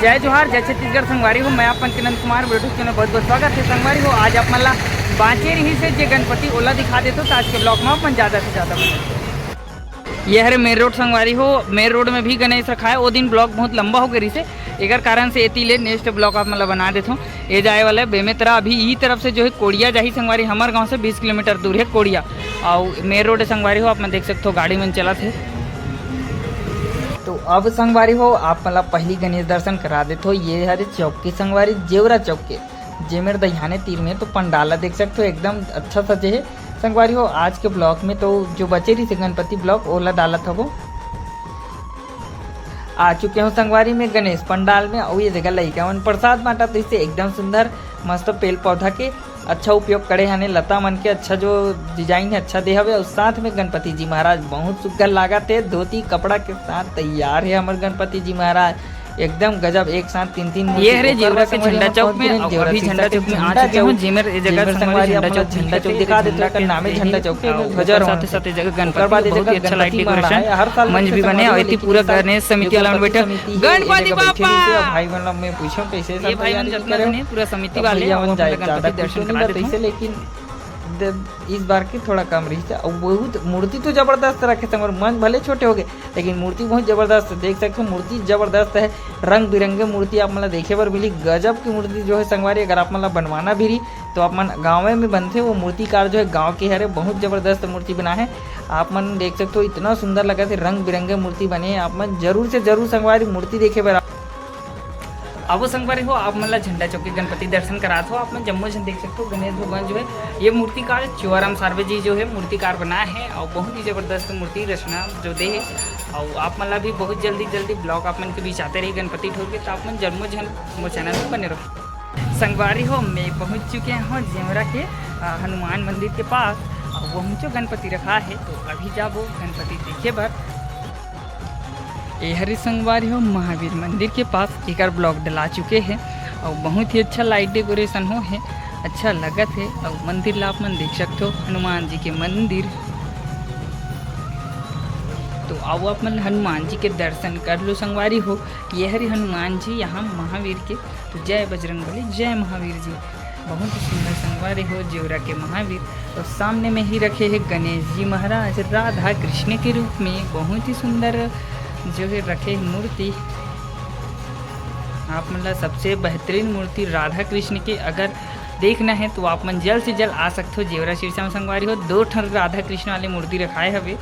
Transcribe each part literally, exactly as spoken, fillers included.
जय जोहार, जय छत्तीसगढ़ संगवारी हो। मैं अपन किरण कुमार, वीडियो में बहुत बहुत स्वागत है संगवारी हो। आज आप मन ला बांचे रहिस हे जे गणपति, ओला दिखा देथों, तो आज के ब्लॉग में अपन ज्यादा से ज्यादा बने। ये हरे मेन रोड संगवारी हो, मेन रोड में भी गणेश रखा है। वो दिन ब्लॉग बहुत लंबा हो गए रहिस हे, एकर कारण से एती ले नेक्स्ट ब्लॉग आप मन ला बना देथों। ये जाए वाला है बेमेतरा, अभी ई तरफ से जो है कोड़िया जाही संगवारी, हमर गांव से बीस किलोमीटर दूर है कोड़िया। अउ मेन रोड है संगवारी हो, आप मन देख सकथो गाड़ी मन चलत है। तो अब संगवारी हो, आप मन ला पहली गणेश दर्शन करा देथो। ये हरे चौक के संगवारी, जेवरा चौक के, जेमेर दहियाने तीर में तो पंडाल ला देख सकथो, एकदम अच्छा सजे है संगवारी हो। आज के ब्लॉग में तो जो बचे रहिस हे गणपति ब्लॉग, ओला डालत हबो। आ चुके हों संगवारी में गणेश पंडाल में, अउ ये जगह लइका मन प्रसाद बांटत रहिस हे, एकदम सुंदर मस्त पेड़ पौधा के अच्छा उपयोग करे हने, लता मन के अच्छा जो डिजाइन है अच्छा दे हवे, अउ साथ में गणपति जी महाराज बहुत सुग्घर लागत हे, धोती कपड़ा के साथ तैयार है हमर गणपति जी महाराज। एकदम गजब, एक साथ तीन तीन मूर्ति। ये हरे जेवरा के झंडा चौक में, अउ अभी झंडा चौक में आ चुके हों, जेमेर ए जगह संगवारी झंडा चौक दिखा देथों, एकर नामे झंडा चौक है, ध्वजारोहण। साथ ही साथ ए जगह गणपति बहुत ही अच्छा लाइट डेकोरेशन, मंच भी बने, अउ एती पूरा गणेश समिति वाला मन बैठे, गणपति बाप्पा। भाई मन ला मैं पूछों कैसे ये भाई मन जतना जने पूरा समिति वाले, भैया मन जाए ज्यादा दर्शन करा देथों। लेकिन इस बार के थोड़ा कम रहिस हे। अउ बहुत मूर्ति तो जबरदस्त रखे संगवारी, मंच भले छोटे हो गए, लेकिन मूर्ति बहुत जबरदस्त है। देख सकते हो, मूर्ति जबरदस्त है, रंग बिरंगे मूर्ति आप मन ला देखे बर मिली। गजब की मूर्ति जो है संगवारी, अगर आप मन ला बनवाना भी रही तो आप मन गाँव में बनथे, वो मूर्तिकार जो है गाँव के हरे, बहुत जबरदस्त मूर्ति बना है। आप मन देख सकते हो, इतना सुंदर लगत हे, रंग बिरंगे मूर्ति बने हैं। आप मन जरूर से जरूर संगवारी मूर्ति देखे बर आवो संगवारी हो, आप मन ला झंडा चौक के गणपति दर्शन करात हों। आप मन जम्मो झन देख सकथो, गणेश भगवान जो है, ये मूर्तिकार चुआराम सार्वे जी जो है मूर्तिकार बनाए है, अउ बहुत ही जबरदस्त मूर्ति रचना जो दे है। अउ आप मन ला भी बहुत जल्दी जल्दी ब्लॉग आप मन के बीच आते रही गणपति ठोर के, तो आप मन जम्मो झन मोर चैनल में बने रहो। संगवारी हो, मैं पहुंच चुके हों जेवरा के, अ, हनुमान मंदिर के पास। अउ वहूं जो गणपति रखा है, तो अभी जाबो गणपति देखे बर। ए हरे संगवारी हो, महावीर मंदिर के पास एकर ब्लॉग डला चुके हे, अउ बहुत ही अच्छा लाइट डेकोरेशन हो हे, अच्छा लगत हे। अउ मंदिर ला आप मन देख सकथो, हनुमान जी के मंदिर। तो आओ, आप मन हनुमान जी के दर्शन कर लो संगवारी हो। ये हरे हनुमान जी यहाँ महावीर के। तो जय बजरंग बली, जय महावीर जी। बहुत ही सुंदर संगवारी हो जेवरा के महावीर। और सामने में ही रखे हैं गणेश जी महाराज राधा कृष्ण के रूप में, बहुत ही सुंदर जो है रखे हैं मूर्ति। आप मन ला सबसे बेहतरीन मूर्ति राधा कृष्ण के अगर देखना है तो आप मन जल्द से जल्द आ सकते हो जेवरा सिरसा में संगवारी हो। दो ठन राधा कृष्ण वाले मूर्ति रखाए हवे।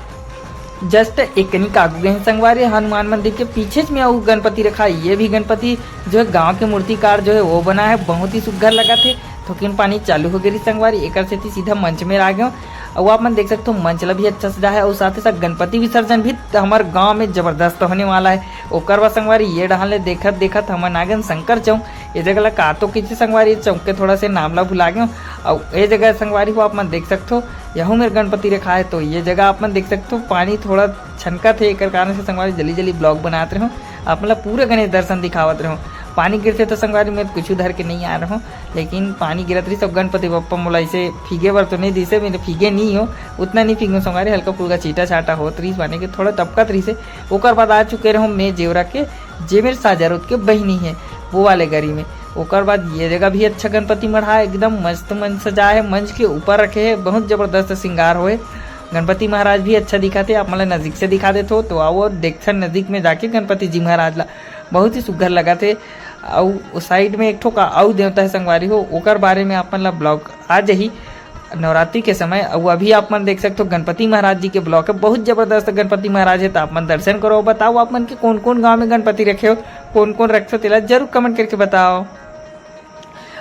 जस्ट एक कनिक आगू गए हैं संगवारी, हनुमान मंदिर के पीछे में अउ गणपति रखा है। ये भी गणपति जो है गांव के मूर्तिकार जो है वो बना है, बहुत ही सुग्घर लगत हे। थोकिन पानी चालू हो गई संगवारी, एकर सेती सीधा मंच में आ गए। अउ आप मन देख सकते हो मंच ला भी अच्छा सजा है, अउ साथ ही साथ गणपति विसर्जन भी हमारे गांव में जबरदस्त होने वाला है। ओकर बाद संगवारी ये डहान ले देखत देखत हमन आ गए शंकर चौक। ये जगह ला का तो किसी संगवारी चौक के थोड़ा से नाम ला भुला गए। अउ ये जगह संगवारी हो आप मन देख सकते हो, यहू मेर गणपति रखा है। तो ये जगह आप मन देख सकते हो पानी थोड़ा छनकत हे, एकर कारण से संगवारी जल्दी जल्दी ब्लॉग बनात रहे हो, आप मन ला पूरा गणेश दर्शन दिखावत रहे हो। पानी गिरथे तो संगवारी मैं कुछ धर के नहीं आ रहे हो, लेकिन पानी गिरत रही सब गणपति बप्पा मोला इसे फीगे बर तो नहीं दिसे, मैं तो फीगे नहीं हो, उतना नहीं फीगे संगवारी, हल्का फुल्का छीटा छाटा होत रही, माने कि थोड़ा टपकत रही से। ओकर बाद आ चुके रहो मैं जेवरा के, जे मेरे साजारोत के बहिनी है, वो वाले गरी में। ओकर बाद ये जगह भी अच्छा गणपति मढ़ा है, एकदम मस्त मंच सजा है, मंच के ऊपर रखे है, बहुत जबरदस्त श्रृंगार होए। गणपति महाराज भी अच्छा दिखत हे, आप मन ला नजीक से दिखा देथो। तो आओ देखथन नजीक में जाके गणपति जी महाराज ला, बहुत ही सुग्घर लगत हे। अउ साइड में एक ठो का अउ देवता है संगवारी हो, ओकर बारे में आप मन ला ब्लॉग आ जाही नवरात्रि के समय। अउ अभी आप मन देख सकथो गणपति महाराज जी के ब्लॉग है, बहुत जबरदस्त गणपति महाराज है। तो आप मन दर्शन करो, बताओ आप मन के कौन कौन गांव में गणपति रखे हो, कौन कौन रखथो, तेला जरूर कमेंट करके बताओ।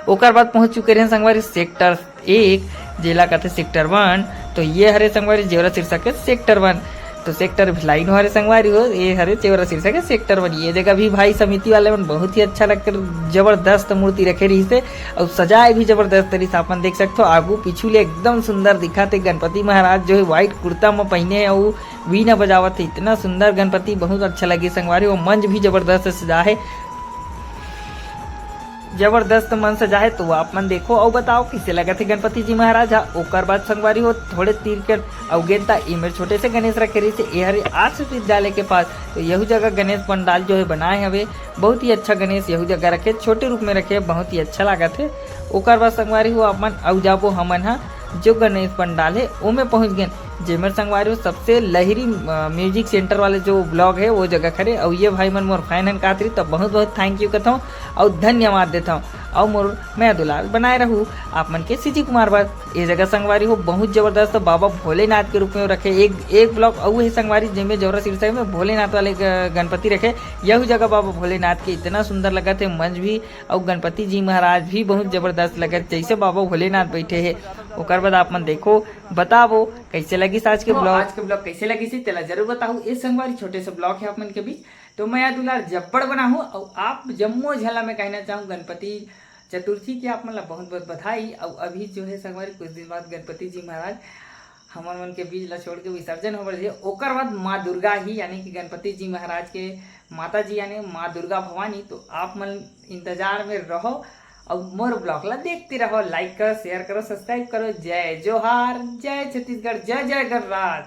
ओकर बाद पहुंच चुके रहे संगवारी सेक्टर एक, जेला कहते सेक्टर वन। तो ये हरे संगवारी जेवरा सिरसा के सेक्टर वन। तो सेक्टर भिलाई नो हरे संगवारी हो, ये हरे जेवरा सिरसा के सेक्टर वन। ये जगह भी भाई समिति वाले मन बहुत ही अच्छा लगकर जबरदस्त मूर्ति रखे रहिस हे, अउ सजाए भी जबरदस्त रहिस। आप मन देख सकथो आगू पीछू ले एकदम सुंदर दिखत हे गणपति महाराज जो है व्हाइट कुर्ता में पहने हे अउ वीणा बजावत हे। इतना सुंदर गणपति, बहुत अच्छा लगे संगवारी। वो मंच भी जबरदस्त सजा है। जबरदस्त मन सजाए हे। तो आप मन देखो अउ बताओ, कइसे लगत हे गणपति जी महाराज हा। ओकर बाद संगवारी हो, थोड़े तीर के अउ गेंद ता ए मेर छोटे से गणेश रखे रहिस हे, ए हरे आर्ष विद्यालय के पास। तो यहू जगह गणेश पंडाल जो हे बनाए हवे, बहुत ही अच्छा गणेश यहू जगह रखे, छोटे रूप में रखे, बहुत ही अच्छा लागत हे। ओकर बाद संगवारी हो, आप मन अउ जाबो हमन हा जो गणेश पंडाल हे, ओमे पहुंच गेन, जेमर संगवारी हो सबसे लहरी, अ, म्यूजिक सेंटर वाले जो ब्लॉग हे, वो जगह खरे। अउ ये भाई मन मोर फैन हन कातरी, तो बहुत बहुत थैंक यू कथौं अउ धन्यवाद देथौं। अउ मोर मया दुलार बनाए रहू आप मन के सीजी कुमार बर। ये जगह संगवारी हो बहुत जबरदस्त बाबा भोलेनाथ के रूप में रखे। एक, एक ब्लॉग अउ हे संगवारी, जेमे जौरा सिरसा में भोलेनाथ वाले ग-, गणपति रखे। यहू जगह बाबा भोलेनाथ के इतना सुंदर लगत हे मंच भी, अउ गणपति जी महाराज भी बहुत जबरदस्त लगत, जैसे बाबा भोलेनाथ बैठे हे। ओकर बाद आप मन देखो, बतावो कइसे लगिस आज के तो ब्लॉग। आज के ब्लॉग कइसे लगिस हे, तेला जरूर बताहू। ए संगवारी छोटे से ब्लॉग हे आप मन के बीच, तो मया दुलार जब्बड़ बनाहू। अउ आप जम्मो झन ला मैं कहना चाहूँ, गणपति चतुर्थी के आप मन ला बहुत बहुत बधाई। अउ अभी जो हे संगवारी, कुछ दिन बाद गणपति जी महाराज हमन मन के बीच ला छोड़ के विसर्जन होवल हे। ओकर बाद माँ दुर्गा ही, यानी कि गणपति जी महाराज के माता जी, यानी माँ दुर्गा भवानी। तो आप मन इंतजार में रहो अउ मोर ब्लॉग ला देखते रहो, लाइक करो, शेयर करो, सब्सक्राइब करो। जय जोहार, जय छत्तीसगढ़, जय जय गणराज।